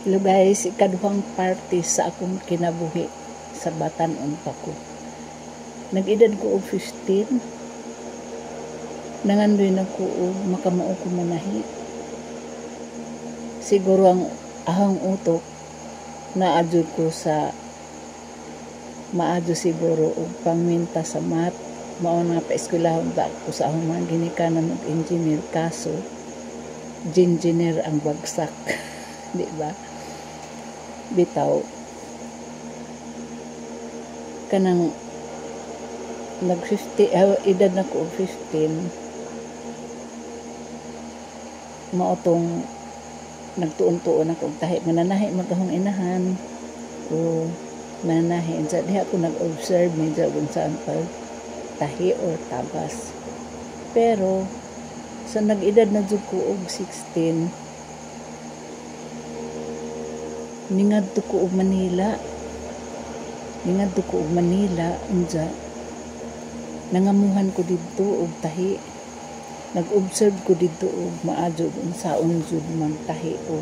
Hello guys, ikaduhang parte sa akong kinabuhi sa batan-on pa ko. Nag-edad ko og 15. Nangandoy na ko og makamao ko manahi. Siguro ang ahang utok naa jud ko sa maadyo siguro og pangminta sa math. Mao na paeskwelahon ba ko sa akong mga ginikanan og engineer, kaso engineer ang bagsak. Di ba? Bitaw kanang nag 50 edad na ko og 15, mao tong nagtuon-tuon ako og tahi, mananahi mag akong inahan o mananahi sa diha ako nag-observe medyo kung saan pag tahi or tabas. Pero sa nag-edad na jud ko og 16, ningadto ko og Manila. Ningadto ko og Manila, unja nangamuhan ko didto og tahi. Nag-observe ko didto og maadyo unsaon jud magtahi og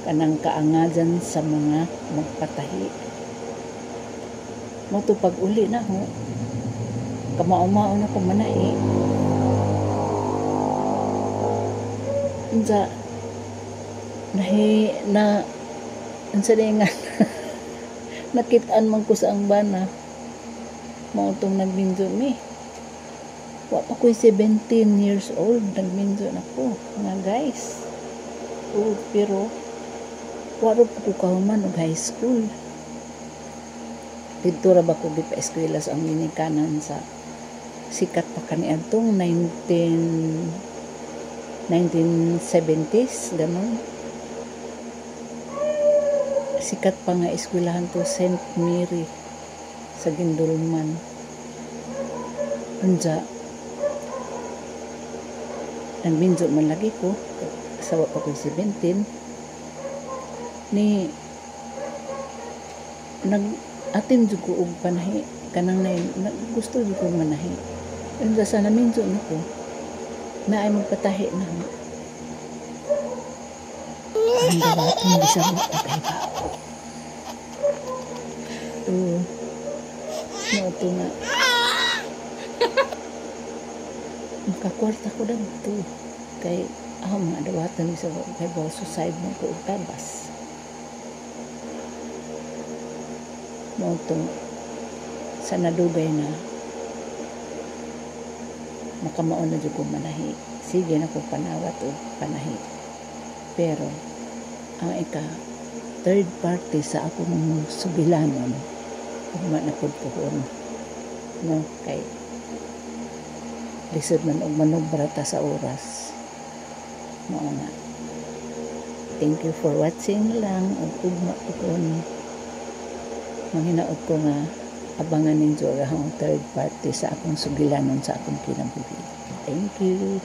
kanang kaangadan sa mga magpatahi. Mao to pag uli na ho, kamao-mao na ko manahi. Unja nahi na unsa di nga nakit-an man ko sa ang bana, mao tong nagminyo mi. Wa pa ko'y 17 years old, nagminyo na ko mga guys. O, pero wa ra ko kahuman og high school. Didto ra ba ko gipa-eskwela sa ang ginikanan sa sikat pa kaniadtong 1970s, ganon. Sikat pa nga eskwelahan to, St. Mary sa Guindulman. Unja nagminjo man lagi ko sa wa pa ko'y 17 ni nag atim jud ko og panahi, kanang nay gusto jud ko manahi. Unja sa naminjo na ko, naay magpatahi na ang dawaton bisan wa kay. Oo. Mao to nga makakwarta ko dagto kay ako mga dawatan sa kay so side mo ko og tabas. Mao to sa nadugay na makamao na jud ko manahi. Sige na ko panawat og panahi. Pero ang ika third party sa akong sugilanon, ugma na pud pohon, no, kay lisod man og manobra ta sa oras. Mao nga, thank you for watching lang ug ugma pohon. Manghinaot ko nga abangan ninyo ang third party sa akong sugilanon sa akong kinabuhi. Thank you.